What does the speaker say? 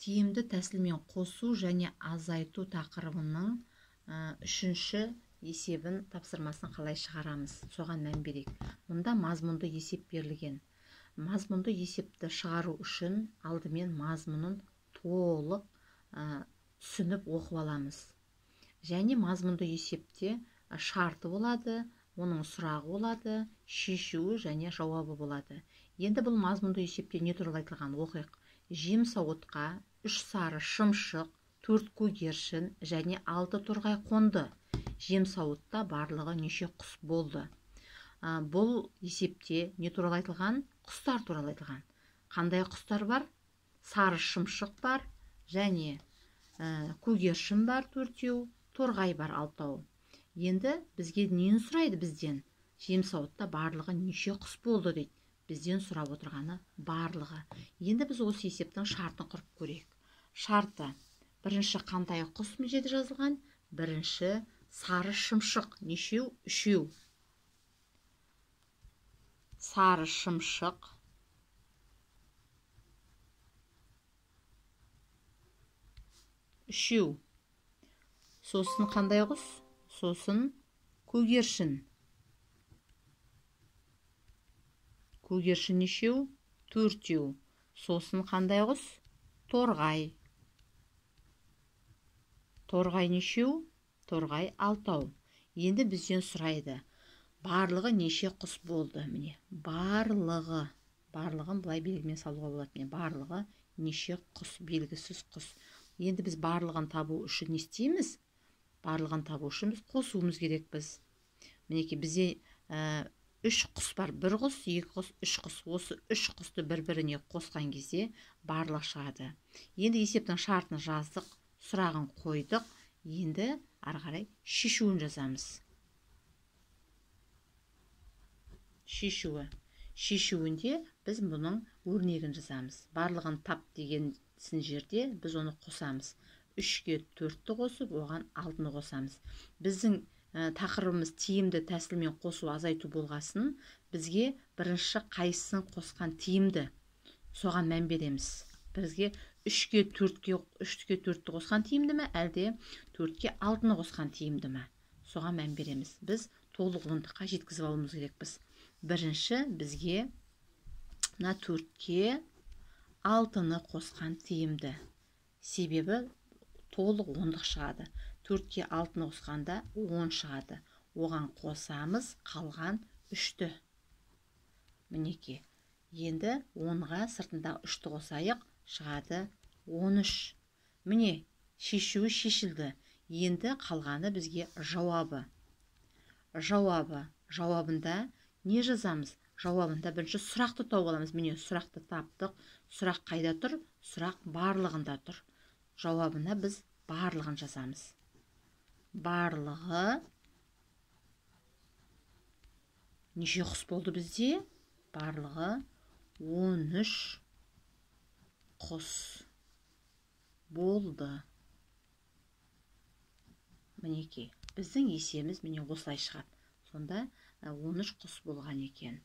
Тиімді тәсілмен қосу және азайту тақырыбының үшінші есебін, тапсырмасын қалай шығарамыз, соған мән берейік. Мұнда мазмұнды есеп берілген. Мазмұнды есепті шығару үшін алдымен мазмұнын толық түсініп оқып аламыз. Және мазмұнды есепте шарты болады, оның сұрағы болады, шешуі және жауабы болады. Енді бұл мазмұнды есепте не туралы айтылған оқиық. Жем сауытқа 3 сары шымшық, 4 көгершін және 6 торғай қонды. Жем сауытта барлығы неше құс болды? Бұл есепте не туралы айтылған? Құстар туралы айтылған. Қандай құстар бар? Сары шымшық бар және көгершін бар 4, торғай бар 6. Енді бізге нені сұрайды бізден? Жем сауытта барлығы неше құс болды дейді. Бізден сұрап отырғаны барлығы. Енді біз осы есептің шартын құрып көрейік. Шарты. Бірінші қандай құс мына жерде жазылған? Бірінші сары шымшық. Нешеу? 3. Сары шымшық. 3. Сосын қандай құс? Сосын көгершін. Көгершін нешеу? 4. Сосын қандай құс? Торғай. Торғай нешеу? Торғай 6. Енді бізден сұрайды. Барлығы неше құс болды? Міне, барлығы. Барлығын былай белгімен салуға болады. Міне, барлығы неше құс, белгісіз құс. Енді біз барлығын табу үшін не істейміз? Барлығын табу үшін біз қосуымыз керекпіз. Мінекей, бізде 3 құс бар. 1 құс, 2 құс, 3 құс. Осы 3 құсты бір-біріне қосқан кезде барлық шығады. Енді есептің шартын жаздық, сұрағын қойдық. Енді ары қарай шешуін жазамыз. Шешуі. Шешуінде біз бұның өрнегін жазамыз. Барлығын тап деген жерде біз оны қосамыз. 3-ке 4-ті қосып, оған 6-ны қосамыз. Біздің тақырыбымыз тиімді тәсілмен қосу азайту болғасын, бізге бірінші қайсысын қосқан тиімді, соған мән береміз. Бізге 3-ке 4-ті қосқан тиімді ме, әлде 4-ке 6-ны қосқан тиімді ме? Соған мән береміз. Біз толық ондыққа жеткізіп алуымыз керекпіз. Бірінші бізге мына 4-ке 6-ны қосқан тиімді. Себебі толық ондық шығады. 4-ке 6-ны қосқанда 10 шығады. Оған қосамыз қалған 3-ті. Мінекей. Енді 10-ға сыртындағы 3-ті қосайық, шығады 13. Міне, шешуі шешілді. Енді қалғаны бізге жауабы. Жауабы. Жауабында не жазамыз? Жауабында бірінші сұрақты тауып аламыз. Міне, сұрақты таптық. Сұрақ қайда тұр? Сұрақ барлығында тұр. Жауабына біз барлығын жазамыз. Барлығы неше құс болды бізде? Барлығы 13 құс болды. Мінекей, біздің есебіміз міне осылай шығады. Сонда 13 құс болған екен.